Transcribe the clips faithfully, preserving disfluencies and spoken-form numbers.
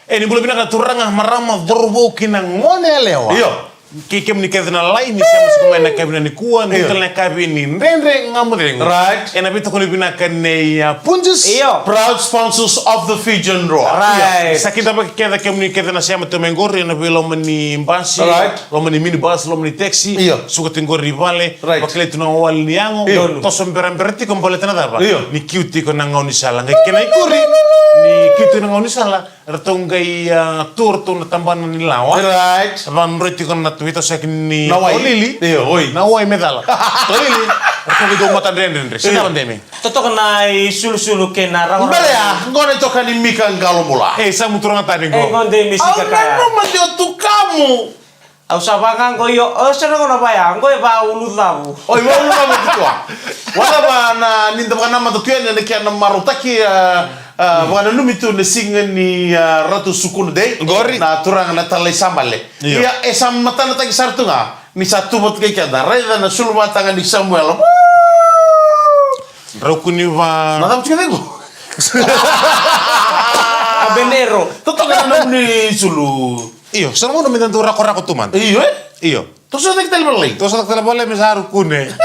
E, ni bula vinaka na turaga, marama, cauravou kei na gone yalewa. Io. Kei kemuni kece na lai ni sema tiko mai na yakavi nikua, io, dua tale na yakavi ni Dredre Ga Mo Cegu. Right. Ena veitokoni vinaka nei, a, Punjas. Io. Proud sponsors of the Fijian Roar. Right. Io. Sa kidavaki kece kemuni kece na sema tu mai qori, ena veiloma ni basi. Right. Loma ni minibus, loma ni taxi. Io. Suka tiko qori i vale. Right. Vakilai tu na wali ni yago. Io. Toso berabera tiko baleta na cava? Io. Ni kiu tiko na gaunisala. Qai kena ikuri, ni kiu tiko na gaunisala, ratou qai, a, tu ratou na tabana ni lawa. Right. Sa vadroi tiko na veitosoyaki ni wai. Tolili. Io, oi. Na wai me cala. Tolili. Ratou qai dau matadredredre. Se cava, Demi? Totoka na isulusulu kei na rawarawa. Bale ya, qo na itokani Mika Qalobula. E, sa mu turaga tani qo. E, qo Demi Sika. Au nanuma ni o tukamu. Au sa vaka qo, io, o sa na gauna vaya, qo e vaulucavu. Oi, vaulucavu tu toa. Wala va na, ni da vakanamata tu yani ena kena marautaki, a, a, vakananumi tu na siga ni, a, Ratu Sukuna Day. Qori. Na turaga na Talai Sabale. Io. Ia, e sa matanataki sara tu ga, ni sa tu vata kei keda. Raica na suluvataga ni Samuela. Drau kuniva. Na cava tiko cegu? Habanero. Totoka na nomuni sulu. Io, sa na gauna me da dau rakorako tu mada. Io, e? Io. Toso cake tale vakalailai. Toso cake tale vakalailai me sa rukune.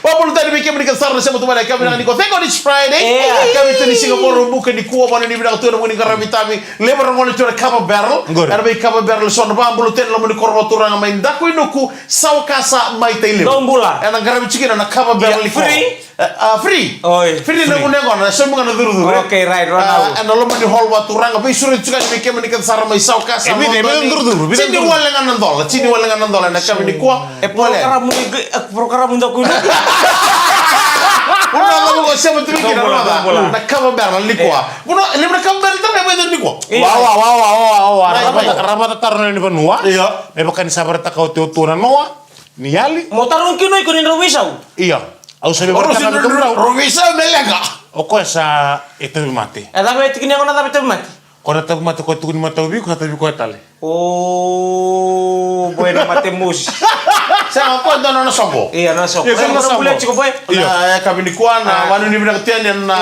Vakabula tale vei kemuni kece sara na sema tu mai na yakavi vinaka nikua. Thank God it's Friday. Io. Yakavi tu ni siga Vakaraubuka nikua, vanuinui vinaka tu ena vuku ni qaravi tavi. Levu era gole tu ena Kava Barrel. Qori. Era mai Kava Barrel eso na vakabula tu ena loma ni koro vakaturaga mai Dakuinuku, Sawakasa mai Tailevu. Dou bula. Ena qaravi tiko kina na Kava Barrel nikua. Free. E, a, free. Oi. Free na gunu yaqona, e saumi ga na curucuru, e? Okay, right, right. A, ena loma ni hall vakaturaga, veisureti tiko yani vei kemuni kece sara mai Sawakasa. E vica, e vica na curucuru, vica na curucuru. Tini wale ga na dola, tini wale ga na dola ena yakavi nikua. E porokaramu ni, e porokaramu ni Dakuinuku. Vuna cava qo sema tu mai kina na Kava Barrel nikua. Vuna, e levu na Kava Barrel tale mai nikua. Io. Wa, wa, wa. Right, right. Ra vakatataro na lewe ni vanua. Io. Me vaka ni sa vakaraitaka oti o tua na noa. Ni yali. Mo tarogi kina o iko ni drau veisau. Io. Au sa via vakaraitaka vei kemudrau. Drau veisau me leqa. O koya sa e tauvimate. E cava e tiki ni yaqona, cava e tauvimate? Koya na tauvimate koya tukuni matau vei iko, sa tauvi koya tale. O, koya na mate mosi. Sa o koya dua na nona soqo. Io, na soqo. Io, sa na soqo. Io. Na yakavi nikua, na vanuinui vinaka tu yani na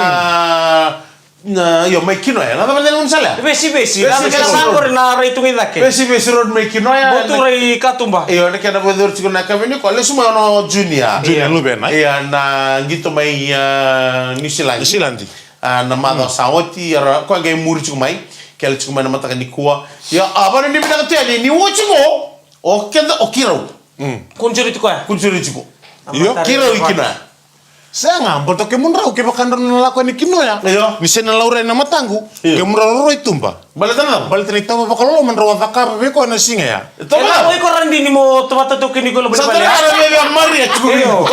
Na, io, mai Kinoya. Na cava na gaunisala ya? Vesivesi. Vesivesi. Na cava na sa qori na rai tu qai cake? Vesivesi Road mai Kinoya. Botu rai katuba. Io, na kena vakayacori tiko na yakavi nikua. Lesu mai o Junior. Junior Luvena. Io, na qito mai, a, Niusiladi. Niusiladi. A, na macawa sa oti, era, koya qai muri tiko mai. Kele tiko mai na mataka nikua. Io, a, vanuinui vinaka tu yani, ni oti qo. O keda, o keirau. Mm. Kua ni sureti koya. Kua ni sureti koya. Io. Keirau i Kinoya. Sega, baleta o kemudrau kevaka drau na lako yani Kinoya. Io. Ni sega ni laurai na mataqu. Io. Kemudrau roro i tuba. Baleta na cava? Baleta na itovo vakaloloma drau a cakava vei koya na siga ya. Itovo cava? E, iko Radini mo tovata toka ni koya. Sa tara vei Maria tiko. Io.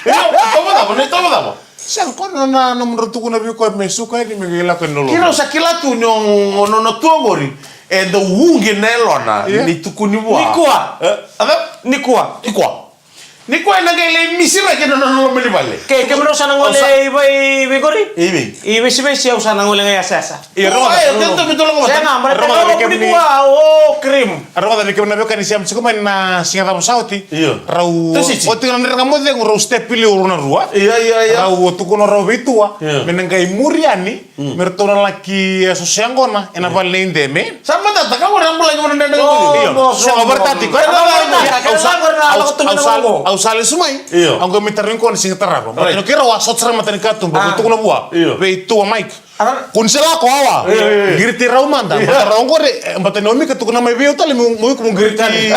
Io, itovo cava? Na itovo cava? Sega, koya na, na, nomudrau tukuna vei koya me suka yani me qai lako yani na loma. Keirau sa kila tu ni o, o nona tu oqori e dau uqi na yalona. Io. Ni tukuni vua. Nikua. E, a cava? Nikua. Nikua. Nikua ena qai lai misiraki na nona loma ni vale. Ke, kemudrau sa na gole i vei, i vei qori? I vei? I Vesivesi, au sa na gole ga i Yasayasa. Io, rogoca. Sega, baleta na loma ni kua, o cream. Rogoca ni kemuni na veiwekani sema tiko mai na siga cava sa oti. Io. Rau oti ga na Dredre Ga Mo Cegu, rau step i liu rau na rua. Io, io, io. Rau tukuna rau vei Tua me na qai muri yani, me ratou na laki, e, soso yaqona ena vale nei Deme. Sa matata ka qori a bulaki vana Dredre Ga Mo Cegu. Io. Sa vakaraitaka tiko. Au sa lesu mai. Io. Au qai mai tarogi koya na siga tarava. Right. Baleta na keirau a sota sara matanikatuba, au tukuna vua vei Tua, Mike. Kua ni se lako, awa. Io, io, io. Qiriti rau mada. Io. Baleta rau qori, e, baleta ni o Mika tukuna mai vei au tale mo, mo iko mo qiriti. Io.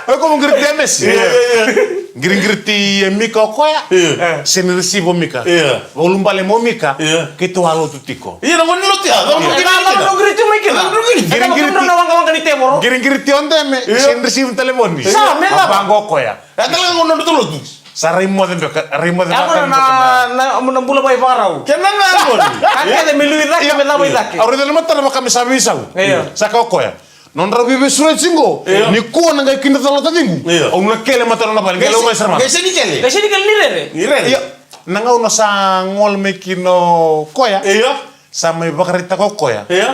O iko mo qiriti Emesi. Io, io, io. Qiriqiriti e Mika o koya. Io. Sega ni receive o Mika. Io. Vaulubale mo Mika. Io. Keitou a lotu tiko. Io, na gone ni lotu ya. Io. Na, na, na qiriti mai kina. Qiriqiriti. Na waqawaqa ni tevoro. Qiriqiriti o Deme. Io. Sega ni receive ni talevoni. Sa, me cava? Vaqo o koya. E tale ga gona nodratou lotu. Sa rai moce beka, rai moce beka na, na, na bula vakaivakarau. Kena ga gona. Ka kece me liu i cake, me cava i cake. Au raica na matana vaka me sa veisau. Io. Sa kaya o koya. Nodrau veivesureti qo. Io. Nikua na qai kidacala o taciqu. Io. Au na kele matana na vale. Qai laurai sara mada. Qai sega ni kele. Qai sega ni kele ni rere. Ni rere. Io. Na gauna sa gole mai kina o koya. Io. Sa mai vakaraitaka o koya. Io.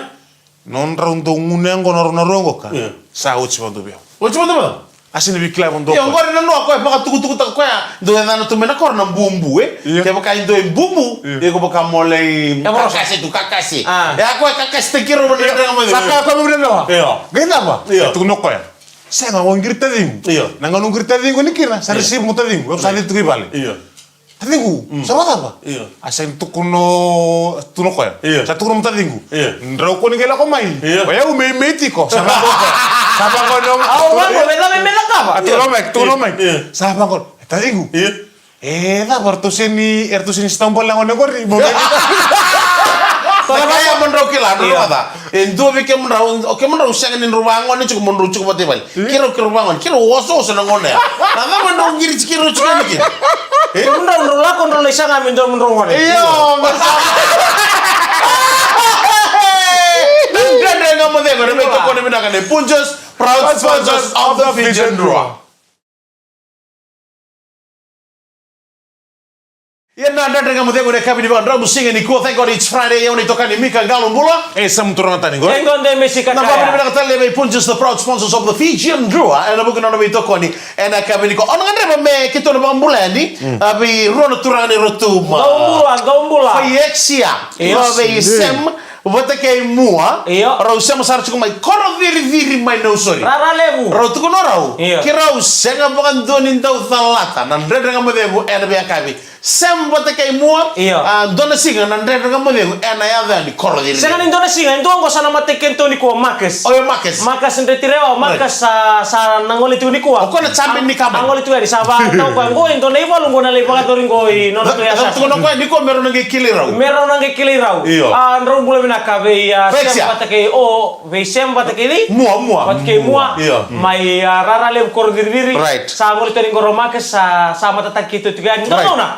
Nodrau dau gunu yaqona rau na rua qoka. Io. Sa oti vakadua vei au. Oti vakadua vei au? A sega ni via kila vakadua. Io, o koya. Qori na noa o koya vakatukutukutaka o koya. Dou yacana tu mai na koro na bubu, e? Io. Kevaka e dua e bubu, io, iko vaka mo lai kakase tu, kakase. A. E a koya kakase takiro mo na, io, dredre ga mo cegu. Sa kaya o koya mo dredre ga. Io. Qai cava? Io. E tukuna o koya. Sega, o qiri taciqu. Io. Na gauna o qiri taciqu ni kina, sa, io, receive mo taciqu. Au sa, io, cei tu kei vale. Io. Taciqu, mm, sa vakacava? Io. A sa tukuna, tukuna o koya. Io. Sa tukuna mo taciqu. Io. Drau kua ni qai lako mai. Io. O yau meimei tiko. Sa vaqo o koya. Sa vaqo o koya. Au vaqo, me cava me cakava? A tukuna mai, tukuna mai. Io. Sa vaqo. E taciqu. Io. E cava, eratou sega ni, eratou sega ni sitau bale na gone qori. Mo meimei. Sa kaya mo drau kila, drau, io, vata. E dua vei kemudrau, o kemudrau sega ni drau vagone tiko mo drau tiko vata i vale. Io. Keirau, keirau vagone, keirau osooso na gone ya. Na cava drau qiri tiko, keirau tiko yani kina? E? Kemudrau drau lako drau lai saga me dua mo drau gone. Io, me sa. Na Dredre Ga Mo Cegu, na veitokoni vinaka nei Punjas, proud sponsors of the Fijian Drua. Ia na Dredre Ga Mo Cegu ena yakavi ni Vakaraubuka siga nikua. Thank God it's Friday. Au na itokani Mika Qalobula. E, Samu Turaga Tani qo. E, qo de Mesi Kakaya. Na vakavinavinaka tale vei Punjas, the proud sponsors of the Fijian Drua, ena vuku ni nona veitokoni ena yakavi nikua. O na gadreva me keitou na vakabula yani, mm, a, vei rua na turaga ni Rotuma. Qau bula, qau bula. Fai exia. Yes. Vei Sem vata kei Mua. Io. Rau sema sara tiko mai Korociriciri mai Nausori. Rara levu. Rau tukuna o rau. Io. Keirau sega vakadua ni dau calata na Dredre Ga Mo Cegu ena veiyakavi. Sem vata kei Mua. Io. A, dua na siga na Dredre Ga Mo Cegu ena yaco yani Korociriciri. Sega ni dua na siga, e dua qo sa na matai keitou nikua, Marcus. Oi, Marcus. Marcus Dretirewa, o Marcus, right, sa, sa na gole tu nikua. O koya na champion ni kaba. A gole tu yani, sa va, na o koya qo, e dua na ivalu qo na lai vakayacori qo i nona tu ya sa. Tukuna o koya nikua me rau na qai kilai rau. Me rau na qai kilai rau. Io. A, drau bula vinaka vei, a, Sem vata kei, o, vei Sem vata kei cei? Mua, Mua. Vata kei Mua. Io. Mai, a, Rara Levu, Korociriciri. Right. Sa gole tu yani qo o Marcus, sa, sa matataki keitou tiko yani. Right. Dodonu.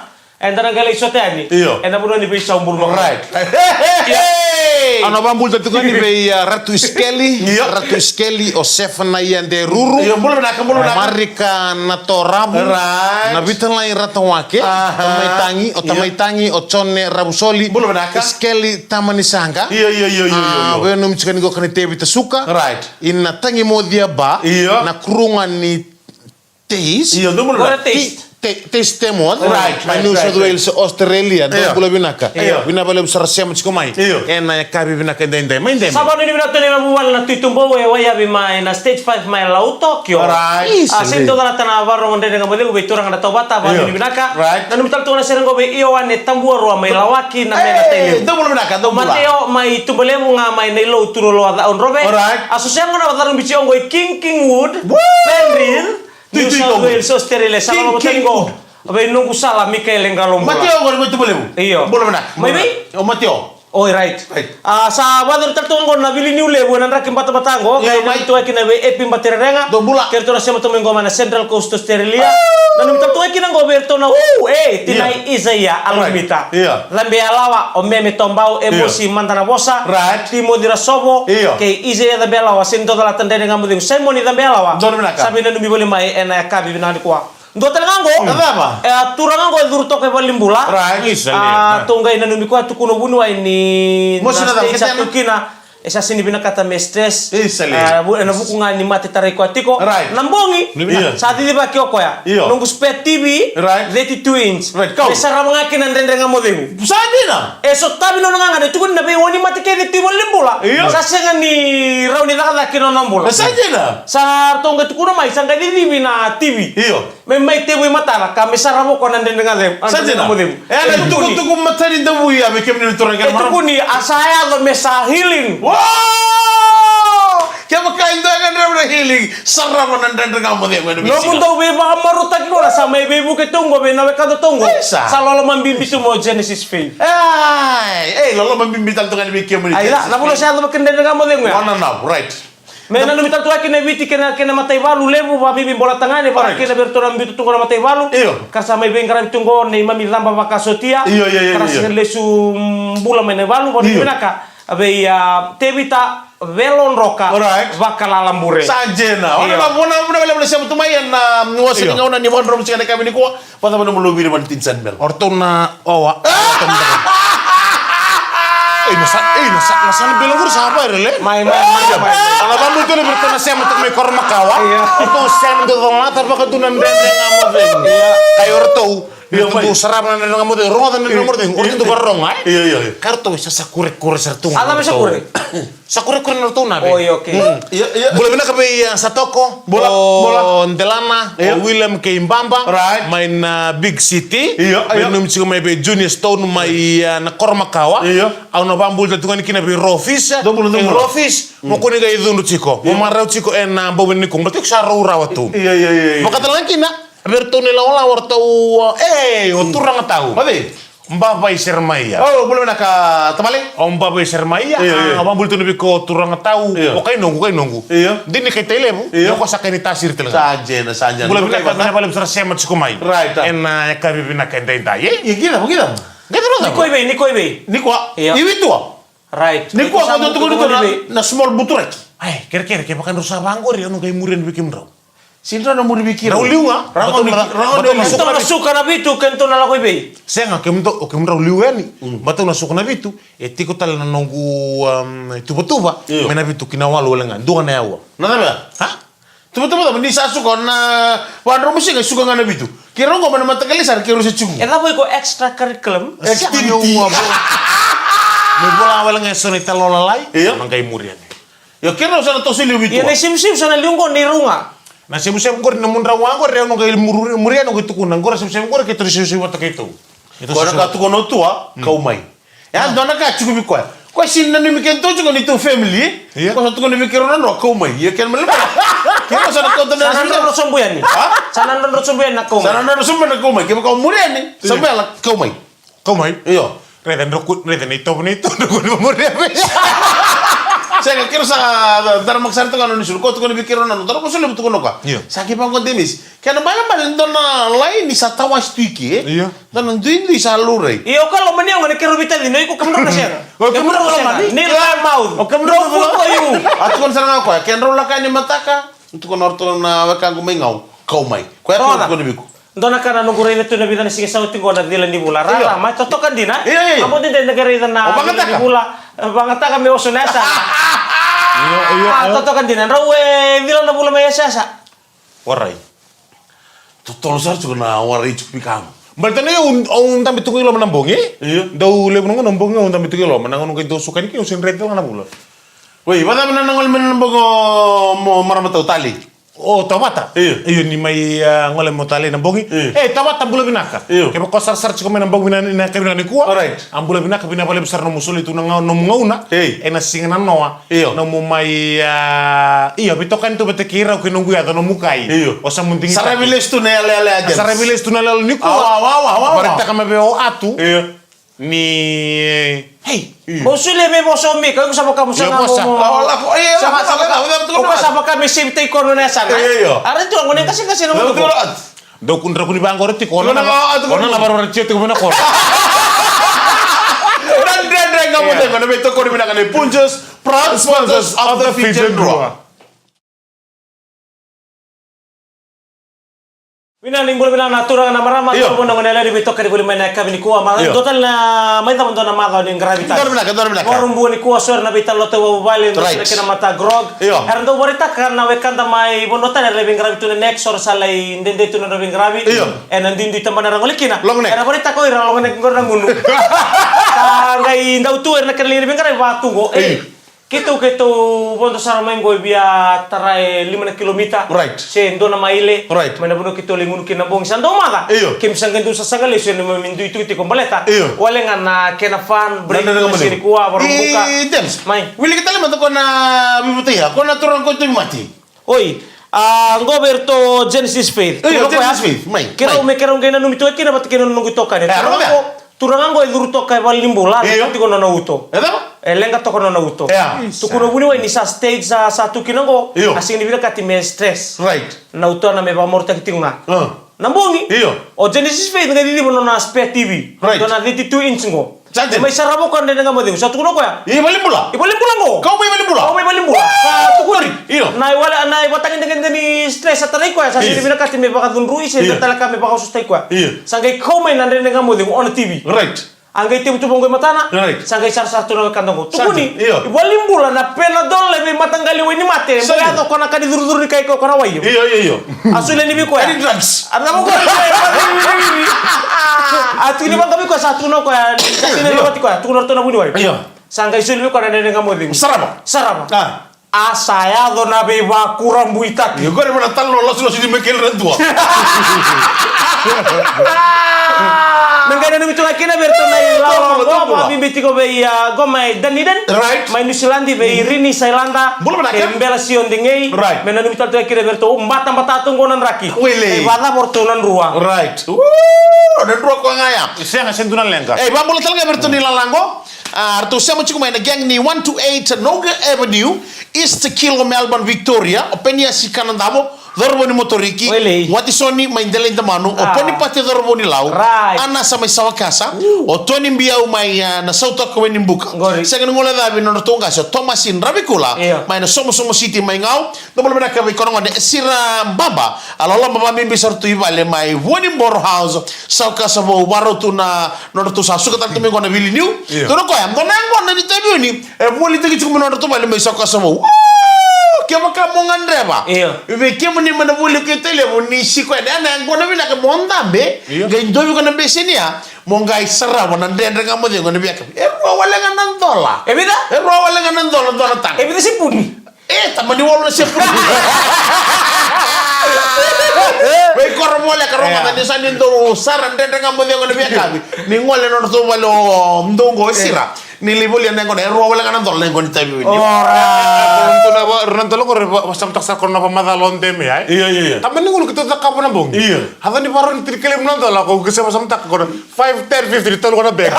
Eda na qai lai sota yani. Io. Ena vanua ni veisau bulu. Right. Hey! Au na vakabula tale tu ga yani vei, a, Ratu Isikeli. Io. Ratu Isikeli, o Sefanaia Deruru. Io, bula vinaka, bula vinaka. Marika Natoravu. Right. Navitalai Ratawake. Aha. Tamaitagi, o, io, Tamaitagi, o Jone Ravusoli. Bula vinaka. Isikeli Tamanisaqa. Io, io, io, io, io, io. A, veinanumi tiko yani qo kei Tevita Suka. Right. Ina Tagimocia Bar. Io. Na kuruga ni Taste. Io, dou bula vinaka. Taste. Taste Temos. Right, right, right, right. Mai New South Wales, Australia. Io. Dou bula vinaka. Io. Vinaka vakalevu sara sema tiko mai. Io. Ena yakavi vinaka edaidai. Mai Demo. Sa vakanuinui vinaka tu na vuvale na Tui Tubou e Waiyavi mai na Stage Five mai Lau, Tokyo. Right. A, sega ni dua na tana vakarogo Dredre Ga Mo Cegu vei turaga na tauvata, vakanuinui vinaka. Right. Nanumi tale tu ga na sere qo vei Ioane Tabuarua mai Lawaki, na Mena Tailevu. Dou bula vinaka, dou bula. Mateo mai Tubalevu ga mai Nailou, Turuloa, Cakaudrove. Right. A, so sega na vakacarubici oqo i King, Kingwood, Penrith, New South Wales, Australia, sa lako tani qo. Vei noqu sala Mikaele Qalobula. Mateo qori mai Tubalevu. Io. Bula vinaka. Mai vei? O Mateo. Oi, right. Right. A, sa vakayacori tale tu qo na vili niu levu ena draki batabata qo. Io, mai. Nanumi tale tu ga kina vei Epi Batirerega. Dou bula. Kei ratou na sema tu mai qo mai na Central Coast Australia. Nanumi tale tu ga kina qo vei ratou na, u, e, tinai Isaia Alumita. Io. Cabe Yalawa, o Meme Tobau, Emosi Madanavosa. Right. Timoci Rasovo. Io. Kei Isaia Cabe Yalawa, sega ni dua na tana Dredre Ga Mo Cegu. Simoni Cabe Yalawa. Donu vinaka. Sa veinanumi voli mai ena yakavi vinaka nikua. Dua tale ga qo. Na cava? E a turaga qo e curu toka e valenibula. Right. Isa, a, tou qai nanumi koya, tukuna o vuniwai ni Mosi na cava, States a tu kina. E sa sega ni vinakata me stress. Isa, e, vu-, ena vuku ga ni mate tarai koya tiko. Right. Na bogi. Io. Sa cicivaki o koya. Io. Noqu spare T V. Right. Thirty-two inch. Right, kau. Me sarava ga kina na Dredre Ga Mo Cegu. Sa dina. E sotavi nona gagadre, tukuni na veigauna ni mate kece tu i valenibula. Io. Sa sega ni rawa ni cakacaka kina nona bula. Sa dina. Sa ratou qai tukuna mai, sa qai cicivi na T V. Io. Me mai tevu i matana, ka me sarava o koya na Dredre Ga Cegu. Sa dina. Ga Mo Cegu. E, na itukutuku matanidavui ya vei kemuni na turaga kei na marama. E tukuni, a sa yaco me sa healing. Wow! Kevaka e dua e gadreva na healing, sarava na Dredre Ga Mo Cegu ena veisiga. Nomudou veivakamarautaki qo na sa mai veivuke tu qo vei na wekada tu qo. Isa. Sa loloma bibi tu mai o Genesis Faith. Ai, ei, loloma bibi tale tu ga yani vei kemuni. Ai, Genesis Faith. Na vuna sa yaco me kena Dredre Ga Mo Cegu ya. Wananavu, right. Me nanumi tale tu ga kina e Viti kei na, kei na mataivalu levu, vakabibi Bolatagane, right, vaka kina vei iratou na biuta tu qo na mataivalu. Io. Ka ra sa mai veiqaravi tu qo neimami caba vakasotia. Io, io, io, io. Ka ra sa lesu, mm, bula mai na ivalu, vakanuinui vinaka. Io. Vei, a, Tevita Velodroka, right, Vakalalabure. Sa dina. Io. Ona na vuna, vuna, vuna, vuna, sema tu mai ena, um, wasa ni, io, gauna ni vakadromu siga na yakavi nikua. Vakacava nomu lau viri vale ni tini sa ni belo? O ratou na owa. E, na sa, e, na sa, na sa na bila qori sa viral, e? Mai, mai, mai, mai, mai. Ana vabula tu na vei ratou na sema tiko mai Koromakawa. Io. Ratou sema dou cola tara vakadua na Dredre Ga Mo Cegu. Io. Kai o ratou, io, mai. Ratou sarava na Dredre Ga Mo Cegu, rogoca na Dredre Ga Mo Cegu. Io. O ratou dou vakarogoca, e? Io, io, io. Kai ratou e sa, sa kurekure sara tu ga. A cava e sa kure? Sa kurekure na ratou na vei. Oi, okay. Mm. Io, io. Bula vinaka vei, a, Satoko. Bula, o bula. Delana, io. O William kei Baba. Right. Mai na big city. Io, io. Mai nanumi tiko mai vei Junior Stone mai, a, na Koromakawa. Io. Au na vabula tu ga yani kina vei Rofis. Dou bula, dou bula. Rofis, mo kua ni qai cudru tiko. Mo marau tiko ena bogi nikua. Baleta iko sa rau rawa tu. Io, io, io, io. Vakatalega kina vei ratou na ilawalawa o ratou, e, o turaga tau. Maci. Bavai Seremaia. O, bula vinaka tavale. O Bavai Seremaia. Io, io. A, vabula tu na vei iko turaga tau. Io. O kai noqu, kai noqu. Io. Dina kai Tailevu. Io. Io, ko sa kai ni tasiri tale ga. Sa jena, sa jena. Bula vinaka, vinaka vakalevu sara sema tiko mai. Right, a. Ena, a, yakavi vinaka edaidai, e? Io, kida, kida. Qai cava? Ni koi vei, ni koi vei? Ni kua. Io. Iwi tua. Right. Ni kua, ko sa tukuni tu na, na small buturaki. Ai, kerekere, kevaka drau sa vaqori, au na qai muri yani vei kemudrau. Sega ni drau na muri vei keirau. Drau liu ga. Rawa ni, rawa ni. Baleta au na suka na vitu, kedatou na lako i vei? Sega, kemudrau, o kemudrau liu yani. Mm. Baleta au na suka na vitu, e tiko tale na noqu, um, tuvatuva. Io. Mai na vitu ki na walu wale ga, dua na yaua. Na cava? Ha? Tuvatuva cava, ni sa suka na, va drau masiga, suka ga na vitu. Keirau qo mai na mataqali sara, keirau se tiko. E cava iko extra curriculum? Activity. Sega, yaua, bro. Me vola wale ga eso na italo lalai. Io. Na qai muri yani. Io, keirau sa na toso liu vitu. Io, na isevusevu sa na liu qo neirau ga. Na isevusevu qori na mudrau ga qori, au na qai muri, muri yani, au qai tukuna. Qori isevusevu qori keitou isevusevu vata keitou. Keitou isevusevu. Qori ka tukuna o tua, mm, kau mai. Ia, dua na ka tiko vei koya. Koya sega ni nanumi kedatou tiko ni tou family, e? Io. Koya sa tukuna vei keirau na drau, kau mai. Ia, kena malema. Keirau sa na kauta na. Sa na drodro sobu yani. Ha? Sa na drodro sobu yani na kau mai. Sa na drodro sobu yani na kau mai. Kevaka o muri yani, io, sa bela, kau mai. Kau mai? Io. Raica, drau ku-, raica na itovo, na itovo, drau kua ni muri yani. Sega, keirau sa, da, daramaka sara toka na nisu, ko tukuna vei keirau na, daramaka sara toka na ka. Io. Sa kevaka o Demis. Kena ibalebale dua na laini sa tawasi tu i ke. Io. Dua na duidui sa laurai. Io, o ka lomani au ga na keirau veitacini, o iko kemudrau na sega. O kemudrau na sega. Nil ka mau. O kemudrau na sega. A tukuna sara ga o koya, kedrau lako yani mataka, tukuna o ratou na wekaqu mai Gau, kau mai. Koya tu tukuna vei iko. Dua na ka na noqu raica tu na vica na siga sa oti qo na cila ni vula. Io. Rara, mai totoka dina. Io, io, io. A mo dede na qai raica na cila ni vula. Vagataka me oso na yasana. Io, io, io. A, totoka dina. Drau e cila na vula mai yasayasa. Warai. Totolo sara tiko na warai tiko vei kequ. Baleta ni au, au dabe tu ga i loma na bogi. Io. Dau levu na gauna na bogi au dabe tu ga i loma. Na gauna qai dau suka yani kina au sega ni raica tale ga na vula. Oi, vacava na gole mai na bogi o, mo marama tau Tali? O Tavata? Io. Io, ni mai, a, gole mai o Tali na bogi. Io. E, Tavata, bula vinaka. Io. Kevaka o sarasara tiko mai na bogi na, na yakavi nikua. Alright. A, bula vinaka, vinaka vakalevu sara nomu soli tu na ga, nomu gauna. Ei. Ena siga nanoa. Io. Nomu mai, a, io, veitokani tu vata kei rau kei noqu yaca nomu kai. Io. O sa mu digitaki. Saravi lesu tu na yalayala ya, James. Saravi lesu tu na yalayala nikua. Awa, awa, awa, awa. Vakaraitaka mai vei au tu. Io. Ni, hei. Io. Mo solia vei vosa o Mika, o iko sa vaka mo sa ga mo, mo. Io, vosa. Awa, lako, io, sa vaka, sa vaka, sa vaka, sa vaka, o iko sa vaka me save tai kono na yasana. Io, io. Era tu gone qasenqaseni na motoka. Dou kudra kuni vaqori tiko, o na, o na vakarau tiko mai na koro. Na Dredre Ga Mo Cegu, na veitokoni vinaka nei Punjas, proud sponsors of the Fijian Drua. Vinaka ni bula vinaka na turaga na marama, io, turaga na gone yalewa ni veitokani voli mai na yakavi nikua, ma, io, dua tale na mai cava dua na macawa ni qaravi tale. Dua na vinaka, dua na vinaka. Vakarau bua nikua, so era na veitalanoa taucoko vale, io, na kena mata grog. Io. Era dau vakaraitaka na wekada mai vanua tani era lai veiqaravi tu na next, so era sa lai dede tu na nodra veiqaravi. Io. Ena duidui tabana era gole kina. Long neck. Era vakaraitaka o ira long neck qori na gunu. Sa qai dau tu era na kena liga ni veiqaravi vaka tu qo. Ei. Io. Keitou, keitou vodo sara mai qo e via tara e lima na kilomita. Right. Se dua na maile. Right. Mai na vanua keitou lai gunu kina na bogi. Sa dau maca. Io. Keimami sa qai dau sasaga lesu ena neimami dui tukituki baleta. Io. Wale ga na kena fun, break, na, na, na, na, na siga nikua, vakarau buka. E, James. Mai. Wilika tale mada ko na veivutaiya, ko na turaga ko tauvimate. Oi, a, qo vei iratou Genesis Faith. Oi, Genesis Faith, mai, mai. Keirau, me keirau qai nanumi toka kina vata kei na noqu itokani. E, turaga qo, turaga qo e curu toka e valenibula, io, tiko nona uto. E cava? E leqa toka nona uto. E, a. Tukuna o vuniwai ni sa stage sa, sa tu kina qo, io, a sega ni vinakati me stress. Right. Na utona me vakamarautaki tiko ga. A. Na bogi. Io. O Genesis Faith qai ciciva nona spare T V. Right. Nona thirty-two inch qo. Sa dina. Mai sarava o koya na Dredre Ga Mo Cegu. Sa tukuna o koya. I valenibula. I valenibula qo. Kau mai valenibula. Kau mai valenibula. Sa tukuna. Io. Na iwale, na ivakatagedegede ni stress sa tarai koya. Sa sega ni vinakati me vakacudrui se, io, na talaka me vakaosotai koya. Io. Sa qai kau mai na Dredre Ga Mo Cegu, o na T V. Right. A qai tevu tu vaqo i matana. Right. Sa qai sarasara tu na wekada qo. Tukuni. Io. I valenibula na Panadol e veimataqali wai ni mate. Sa io. Bau yaco ko na ka ni curucuru ni kai ko na wai. Io, io, io. A solia ni vei koya. Any drugs? A na vaqo. A tukuni vaqo vei koya sa tukuna o koya. Sa sega ni lewati koya. Tukuna o ratou na vuniwai. Io. Sa qai solia vei koya na dredre ga mo cegu. Sarava. Sarava. A. A sa yaco na veivakurabuitaki. Io, qori vei na talanoa lasulasuni mai kei ira na dua. Me qai nanumi tu ga kina vei iratou na ilala qo, vakabibi tiko vei, a, qo mai Dunedin. Right. Mai Niusiladi, vei Rini Sailada. Bula vinaka. E Bela Sio Degei. Right. Me nanumi tale tu ga kina vei iratou, batabata tu qo na draki. Wele. E vacava o ratou na drua. Right. Uu, na drua koya ga ya. Sega, sega ni dua na leqa. E, vakabula tale ga vei iratou na ilala qo. A, ratou sema tiko mai na gang ni one two eight Noga Avenue, East Kilo, Melbourne, Victoria. O Peniasi Kanadavo, cauravou ni Motoriki. Wele. Watisoni mai Delaidamanu. O Ponipati, cauravou ni Lau. Right. Anasa mai Sawakasa. Uu. O Toni Biau mai, a, na Sautoka, Wainibuka. Qori. Sega ni guilecavi na nodratou qase o Tomasi Dravikula. Io. Mai na Somosomo City mai Gau. Dou bula vinaka vei koya na gone, e Sira Baba, a loloma vakabibi sara tu i vale mai Vuaniboro House, Sawakasa Vou, varau tu na nodratou sa suka tale tu mai qo na vili niu. Io. Tukuna o koya, dua na yaqona ni Taveuni e volitaki tiko mai nodratou vale mai Sawakasa Vou. Uu, kevaka mo gadreva. Io. Vei kemuni mai na Vualiku i Tailevu ni siko yani, ya na yaqona vinaka mo dabe. Io. Qai dovi iko na beseni ya, mo qai sarava na dredre ga mo cegu ena veiyakavi. E rua wale ga na dola. E vica? E rua wale ga na dola, dua na taga. E vica sepuni? E, tamani walu na sepuni. Vei koro voleka, rogoca, ni sa ni dou sara dredre ga mo cegu ena veiyakavi, ni gole na nodratou vale o dou qo, e Sira. Ni lai volia na yaqona, e rua wale ga na dola na yaqona ni Taveuni. Ora. Tou na va-, na dola qori, va-, vasamataka sara qo na vakamacala o Deme, ai? Io, io, io. Tamani gauna keitou cakava na bogi. Io. Yaco ni varau ni tini kilai na dola, ko qai se vasamataka qo na five, ten, fifty, ni taura qo na bag.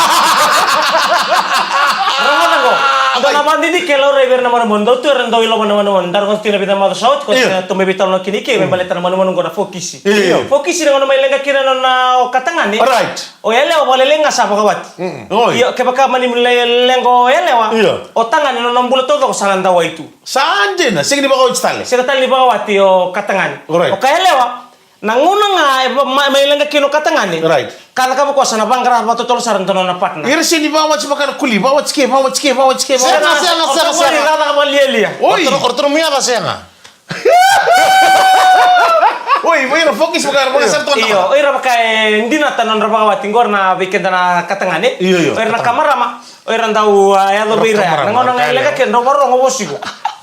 Rogoca qo. Dua na vakadidike e laurai vei ira na manumanu. Dou tu era dau i loma na manumanu. Daru rogoca tiko na vica na macawa sa oti, ko tou mai veitalanoa kina i ke, me baleta na manumanu qo na fokisi. Io. Fokisi na gauna mai leqa kina na nona o katagane. Right. O yalewa vakalailai ga sa vakawati. Mm. Oi. Io, kevaka mani le-, leqa o yalewa, io, o tagane na nona bula taucoko sa na dawai tu. Sa dina, sega ni vakawati tale. Sega tale ni vakawati o katagane. Right. O ka yalewa, na gauna ga e va-, ma-, mai leqa kina o katagane. Right. Ka cakava o koya sa na vaqara vakatotolo sara na nona partner. Ira sega ni vakawati vaka na koli, vakawati ke, vakawati ke, vakawati ke, vakawati ke. Sega, sega, sega, sega. Ka cakava lialia. Oi. O ratou na, o ratou na mai yaca sega. Oi, o ira fokisi vaka, vaka sara tu. Io, o ira vaka e dinata na nodra vakawati qori na vei keda na katagane. Io, io. O ira na kamarama, o ira dau, a, yaco vei ira. Na gauna ga e leqa kina, dau vakarorogo, vosiko.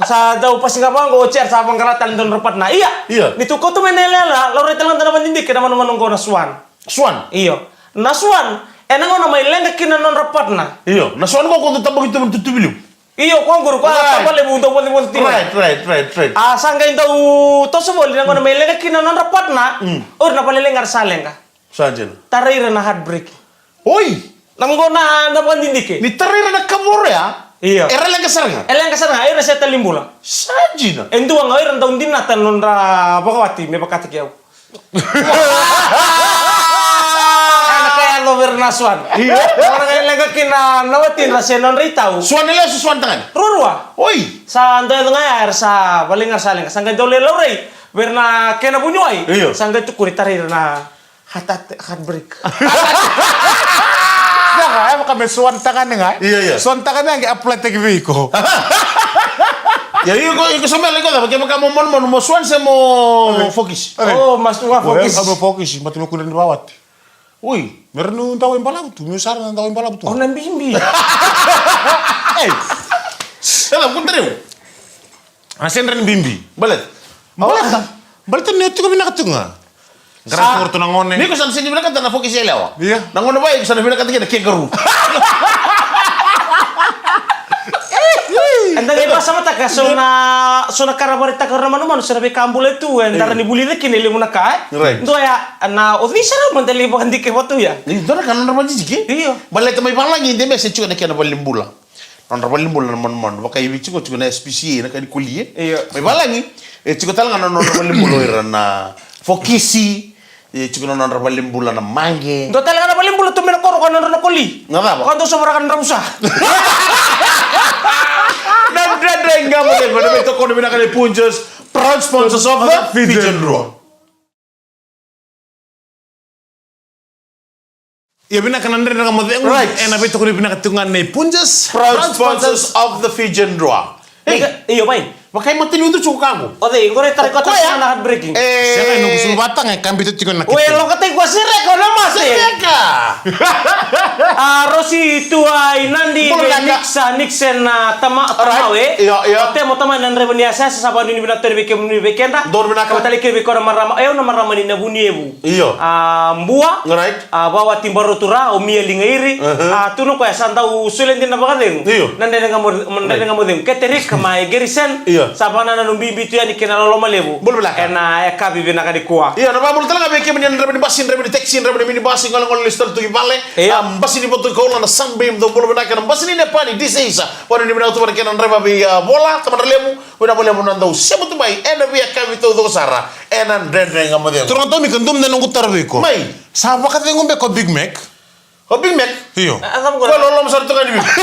Sa dau pasi ga vaqo, o Jer sa vaqara tale na nodra partner. Ia. Ia. Ni tou kauta mai na iyalayala, laurai tale ga na vakadidike na manumanu qo na swan. Swan. Io. Na swan, ena gauna mai leqa kina na nodra partner. Io. Na swan qo, qo dau tabaki tu, tu, tu, tu, Io, ko qori, ko a, right, taba levu dau vocevoce tiko. Right, right, right, right. A sa qai dau toso voli na gauna mai leqa kina na nodra partner. Mm. O ira na vakalailai ga era sa leqa. Sa dina. Tarai ira na heartbreak. Oi! Na qo na, na vakadidike. Ni tarai ira na kavoro ya. Io. Era leqa sara ga. E leqa sara ga, era sega tale ni bula. Sa dina. E dua ga o ira dau dinata na nodra vakawati me vakataki au. Na ka e yaco vei ira na swan. Io. Era qai leqa kina na watidra se nodra itau. Swan yalewa se swan tagane? Ruarua. Oi. Sa dau yaco ga ya era sa vakalailai ga era sa leqa. Sa qai dau lai laurai vei ira na kena vuniwai. Io. Sa qai tukuni, tarai ira na heart, heart, heartbreak. Sega, e vaka me swan tagane ga. Io, io. Swan tagane ga qai apply-taki vei iko. Ia, iko, iko sa mai lai, iko cava, kevaka mo manumanu, mo swan se mo fokisi? Oi. O, mas tu ga fokisi. Au mo fokisi, baleta meu kua ni vakawati. Oi. Me rawa niu dau i balavu tu, meu sara na dau i balavu tu. O na bibi. Ei. Ela, kua ni tarai au. A sega ni bibi. Baleta? Baleta. Baleta niu tiko vinaka tiko ga. Qara tu o ratou na gone. Ni ko sa na sega ni vinakata na fokisi yalewa. Ia. Na gone vei iko sa na vinakata kina na kangaroo. Eda qai vakasamataka so na, so na ka ra vakaraitaka o ira na manumanu, so na veika bula tu, e, io, da rawa ni vulica kina e levu na ka, e. Right. Dua ya, na o cei sara mada e lai vakadike vata tu ya. Ni dua na ka nodra vakadidike. Io. Baleta mai valagi de me se tiko na kena valenibula. Nodra valenibula na manumanu, vaka e vei tiko, tiko na S P C A, na ka ni koli, e. Io. Mai valagi, e tiko tale ga na nodra valenibula o ira na fokisi, e tiko na nodra valenibula na maqe. Dua tale ga na valenibula tu mai na koro, ko nodra na koli. Na cava? Ko dau sovaraka na dravusa. Na Dredre Ga Mo Cegu, na veitokoni vinaka ni Punjas, proud sponsors of the Fijian Drua. Ia vinaka na Dredre Ga Mo Cegu. Right. Ena veitokoni vinaka tiko ga nei Punjas. Proud sponsors of the Fijian Drua. Hey. Io, bai. Vakai matani udu tiko kagu. O cei, qori tara ko tara na heartbreaking. Sega, e noqu sulu vata ga e kabita tiko na kete. Oe, lokatai ko Sereka, na mate. Sereka. A, Rosi Tua, i Nadi, Nixon, Nixon, a, tama, tamawe. Io, io. O temo tama na draiva ni asasa, sa vanuinui vinaka tale vei kemuni vei keda. Donu vinaka. Ka tale kei vei koya na marama, e, au na marama ni Navunievu. Io. A, Bua. Right. A, Vawati Barotura, o Mia Ligairi. A, tu na koya sa dau solia dina vakacegu. Io. Na Dredre Ga Mo, na Dredre Ga Mo Cegu. Keterika mai Garrison. Io. Sa vakanananu bibi tu yani kei na loloma levu. Bula vinaka. Ena yakavi vinaka nikua. Io, na vakabula tale ga vei kemuni na draiva ni basi, draiva ni taxi, draiva ni minibus, golegole ni sitolo tu ki vale. Io. A, basi ni votu koula na Sunbeam, dou bula vinaka, na basi ni Nepali, Diseisa. Vanuinui vinaka tu vata kei na draiva vei, a, Vola, Tamadralevu. Vinaka vakalevu na dau sema tu mai ena veiyakavi taucoko sara ena Dredre Ga Mo Cegu. Turaga Tomika, dua mada na noqu taro vei iko. Mai. Sa vakacegu beka o Big Mac? O Big Mac? Io. A, a, ko loloma sara tu ga ni Big Mac.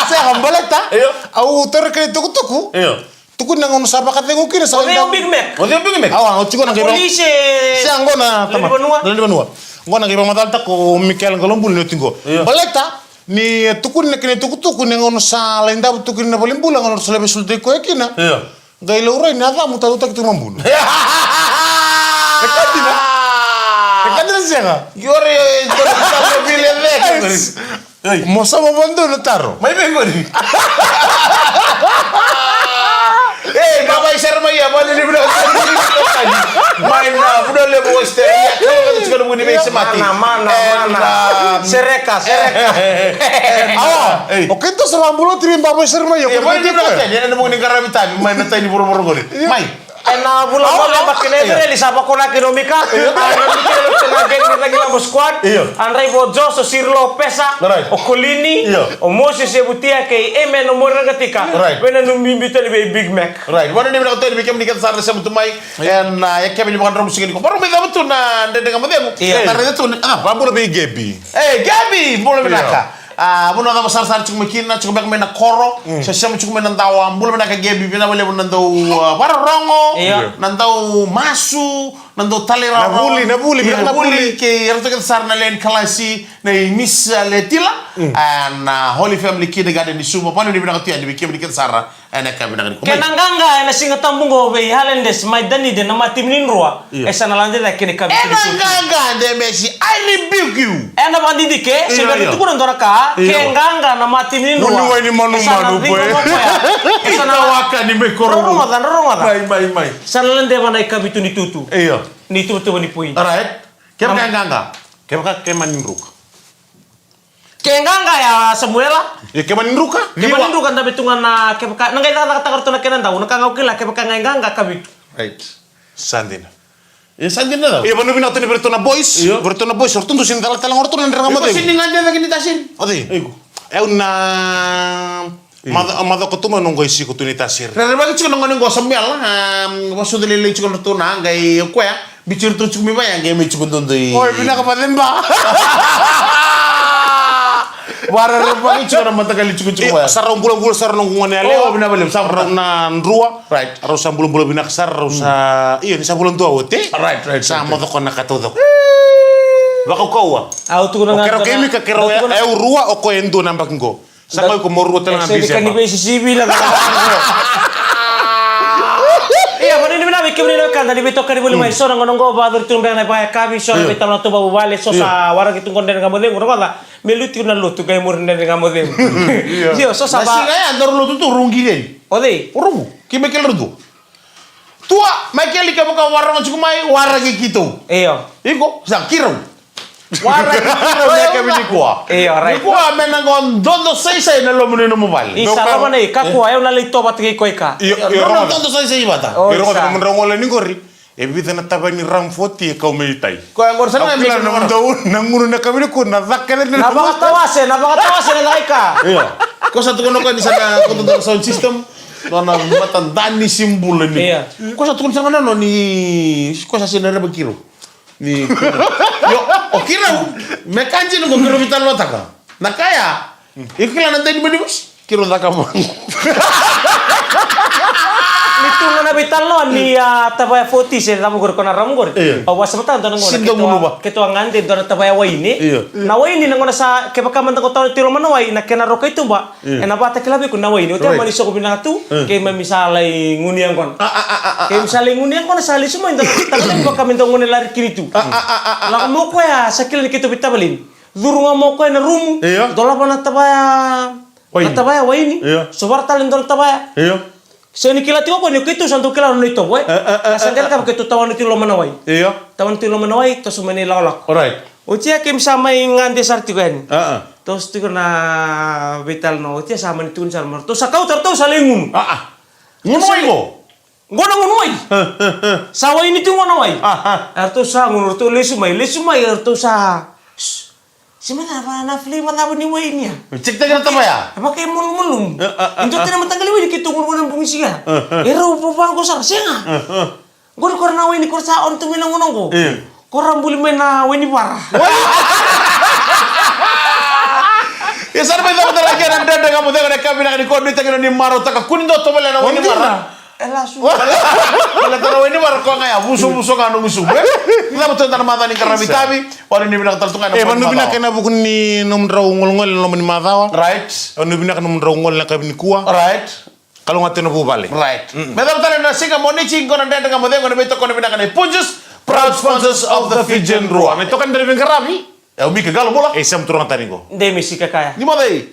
Sega, baleta. Io. Au taura kena itukutuku. Io. Tukuni na gauna sa vakacegu kina sa... O cei o Big Mac? O cei o Big Mac? Awa, o tiko na qai... Polisi. Sega, qo na tama. Lewenivanua. Lewenivanua. Qo na qai vakamacalataka o Mikael Qalobula ni oti qo. Io. Baleta. Ni tukuni na kena itukutuku ni gauna sa lai davo tu kina na valenibula, gauna sa lai veisolitaki koya kina. Io. Qai laurai na yacamu, tautautaki tu na buno. E ka dina? E ka dina sega? Qori, e, qori sa vavile veka qori. Ei. Mo sa mo vadou na taro. Mai vei qori. Ei, baba i sere mai ia, mani ni vina. Mai na, vuda levu o Australia, kau ka tiko na vuni vei semati. Mana, mana, mana. Sereka, sereka. Awa, o keitou sa vabula tiri baba i sere mai ia. Ia, mai ni vina tani, ena vuni qaravi tavi, mai na tai ni vorovoro qori. Mai. Ena vula vale baki na Epereli sa vakona kina o Mika. Io. A, na Mika na geng ni Nagilabo squad. Io. A draiva o Josh, o Sirlo, o Pesa, o Kolini, o Moses, e Vutia kei Amen, o Moriragatika. Right. Vei na nubibi tale vei Big Mac. Right. Vua na ni vinaka tale vei kemuni kece sara na sema tu mai. Io. Ena, a, yakavi ni vakadromu siga nikua. Varo mai cava tu na Dredre Ga Mo Cegu. Io. Tara tu na, a, vabula vei Gabi. E, Gabi, bula vinaka. A, vanua cava sarasara tiko mai kina, tiko beka mai na koro, se sema tiko mai na dawa, bula vinaka Gabi, vinaka vakalevu na dau, a, vakarorogo, na dau masu, na dau talairawarawa. Na vuli, na vuli, na vuli. Kei iratou kece sara na lewe ni kalasi, na i Miss, a, Letila, a, na Holy Family Kindergarten ni Suva, vanuinui vinaka tu yani vei kemuni kece sara. Ena ka vinaka ni ko mai. Kena qaqa ena Siga Tabu qo vei Highlanders mai Dunedin na matimi ni Drua. Io. E sa na lade cake kena ikavi. Ena qaqa de Messi, I rebuke you. Ena vakadidike, se bera ni tukuna dua na ka, ke qaqa na matimi ni Drua. Vuniwai ni manumanu, e sa na ciqoma o koya. E sa na waka ni mai koro. Rorogoca, rorogoca. Mai, mai, mai. Sa na ladeva na ikavi tu ni tutu. Io. Ni tuvatuva ni pui. Alright. Kevaka e qaqa. Kevaka ke mani druka. Ke qaqa ya Samuela. Ia ke mani druka? Ke mani druka, dabe tu ga na kevaka, na qai cakacakataka ratou na kena dau, na ka ga au kila kevaka ga e qaqa ka vitu. Right. Sa dina. Ia sa dina dau. Ia vanua vinaka tu ni vei ratou na boys. Io. Vei ratou na boys, o ratou dau sini cala tale ga o ratou na Dredre Ga Mo Cegu. Iko sini ga dina ki ni tasini. O cei? Iko. Au na Maca-, macaka tu ga noqu isiko tu ni tasiri. Rerevaki tiko na gone qo Samuel, a, vasucu lailai tiko na ratou na qai o koya, biuti iratou tiko mai vaya, qai mai tiko dodoi. Oi, vinaka vaceba. Varerevaki tiko na mataqali tiko tiko vaya. Sa rau bulabula sara noqu gone yalewa. O, vinaka valevu, sa rau na Drua. Right. Rau sa bulabula vinaka sara, rau sa, io, ni sa vula dua oti. Right, right, right. Sa moco ko na ka taucoko. Vakaukauwa. Au tukuna ga. O keirau keimika, keirau e, e rua, o koya e dua na yabaki qo. Sa mai ko mo rua tale ga. E, se ni ka ni veisisivi na. Ia, vanua ni vinaka vei kemuni na wekada ni veitokani voli mai. So na gauna qo vakayacori tu beka na vakayakavi, so na veitalanoa tu vakavuvale, so sa waraki tu qo Dredre Ga Mo Cegu, rogoca, me luti na lotu, qai muri Dredre Ga Mo Cegu. Io, so sa va. Na siga ya daru lotu tu, rau qiri yani. O cei? O rau. Ki Michael Rudu. Tua, Michael, kevaka varogo tiko mai, waraki keitou. Io. Iko, sa kirau. Waraki kirau na yakavi nikua. Io, right. Nikua me na qo dodo saisai na loma ni nomu vale. Isa, loma nei, kakua, e, au na lai tovata kei koya ka. Io, io, dodo saisai vata. Io, rogoca, mo drau gole ni qori. E vica na tavaya ni Ram forty e kau mai tai. Koya qori sa na kila na dau na gunu na yakavi nikua na caka na. Na vakatawase, na vakatawase na caka i ka. Io. Ko sa tukuna koya ni sa na ko dodo sound system. Nona mata dani simbula ni. Io. Ko sa tukuna sara ga na nona ni, ko sa sina reba kirau. Ni, io, o kirau, me ka dina ko kirau veitalanoataka. Na kaya, iko kila na dani mani vosi? Kirau caka vaqo. Ni Tu ga na veitalanoa ni a tavaya foti se cava qori ko na ramu qori. Io. Au vakasamataka dua na gauna. Sida keitou a, gunuva. Keitou a gade dua na tavaya waini. Io. Na waini na gauna sa kevaka mada qo tawa na tu i loma na wai na kena roka i tuba. Io. Ena vakatakila vei iko na waini. Oti a mani soko vinaka tu. Io. Keimami sa lai gunu yaqona. A, a, a, a, a. Keimami sa lai gunu yaqona sa lesu mai dua na tavaya vaka me dau gone lari kini tu. A, a, a, a, a. Lako mo koya sa kila ni keitou veitavaleni. Curu ga mo koya na rumu. Io. Dolava na tavaya. Waini. Na tavaya waini. Io. Sovara tale dua na tavaya. Io. Sega ni kila tiko o koya ni keitou sa dau kila na itovo, e? E, e, e, sa qai cakava keitou tawana tu i loma na wai. Io. Tawana tu i loma na wai, toso mai na ilakolako. Alright. Oti ya keimami sa mai gade sara tiko yani. A, a. Toso tiko na veitalanoa, oti ya sa mani tukuni sara mai. Ratou sa kauta, ratou sa lai gunu. A, a. Gunu wai qo? Qo na gunu wai. E, e, e. Sa waini tu qo na wai. A, a. Eratou sa gunu, ratou lesu mai, lesu mai, eratou sa. Shh. Se mada va na flavor cava ni waini ya. Check-taki na tavaya. E vaka e malumalumu. E, e, e, e dua tale na mataqali waini keitou gunu na bogi siga. E, e. E rau vava qo sara, sega. E, e. Qori ko ra na waini ko ra sa on tu mai na gauna qo. E. Ko ra buli mai na waini vara. Ia sa na mai cava tale ga na Dredre Ga Mo Cegu ena yakavi vinaka nikua, nuitaki ni marautaka, kua ni dua tovolea na waini vara. E lasu. Baleta na waini vara koya ga ya, vusovuso ga nomu sumu, e? Cava tu e dua na macawa ni qaravi itavi, vanuinui vinaka tale tu ga ena. E, vanuinui vinaka ena vuku ni nomudrau golegole ena loma ni macawa. Right. Vanuinui vinaka nomudrau gole ena yakavi nikua. Right. Kalougata na vuvale. Right. Mm. Me cava tale na siga Moniti, qo na Dredre Ga Mo Cegu ena veitokoni vinaka nei Punjas, proud sponsors of the Fijian Drua. Me toka ni dredre veiqaravi. E, o Mika Galo Bula. E, Sam Turaga tani qo. Dei me sika kaya. Ni moce.